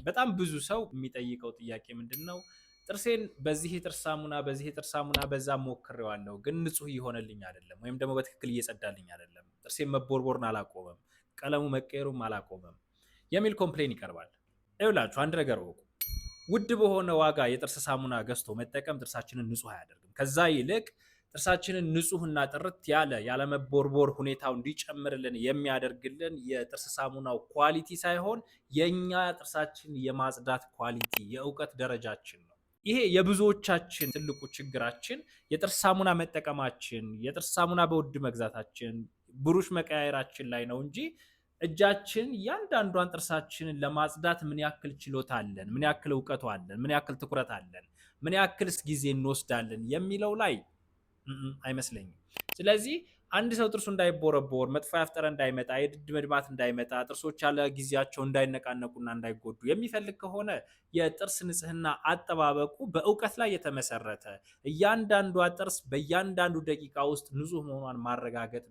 በጣም ብዙ ሰው የሚጠይቀው ጥያቄ ምንድን ነው? ጥርሴን በዚህ የጥርስ ሳሙና፣ በዚህ የጥርስ ሳሙና፣ በዛ ሞክሬዋለሁ፣ ግን ንጹህ እየሆነልኝ አይደለም፣ ወይም ደግሞ በትክክል እየጸዳልኝ አይደለም፣ ጥርሴን መቦርቦርን አላቆመም፣ ቀለሙ መቀየሩም አላቆመም የሚል complain ይቀርባል። ይኸውላችሁ፣ አንድ ነገር እወቁ። ውድ በሆነ ዋጋ የጥርስ ሳሙና ገዝቶ መጠቀም ጥርሳችንን ንጹህ አያደርግም። ከዛ ይልቅ ጥርሳችንን ንጹህና ጥርት ያለ፣ ያለመቦርቦር ሁኔታው እንዲጨምርልን የሚያደርግልን የጥርስ ሳሙናው quality ሳይሆን የእኛ ጥርሳችን የማጽዳት quality፣ የእውቀት ደረጃችን ነው። ይሄ የብዙዎቻችን ትልቁ ችግራችን የጥርስ ሳሙና መጠቀማችን፣ የጥርስ ሳሙና በውድ መግዛታችን፣ ብሩሽ መቀያየራችን ላይ ነው እንጂ እጃችን እያንዳንዷን ጥርሳችንን ለማጽዳት ምን ያክል ችሎታ አለን፣ ምን ያክል እውቀቱ አለን፣ ምን ያክል ትኩረት አለን፣ ምን ያክልስ ጊዜ እንወስዳለን የሚለው ላይ አይመስለኝም። ስለዚህ አንድ ሰው ጥርሱ እንዳይቦረቦር፣ መጥፎ የአፍ ጠረን እንዳይመጣ፣ የድድ መድማት እንዳይመጣ፣ ጥርሶች ያለ ጊዜያቸው እንዳይነቃነቁና እንዳይጎዱ የሚፈልግ ከሆነ የጥርስ ንጽህና አጠባበቁ በእውቀት ላይ የተመሰረተ፣ እያንዳንዷ ጥርስ በእያንዳንዱ ደቂቃ ውስጥ ንጹህ መሆኗን ማረጋገጥ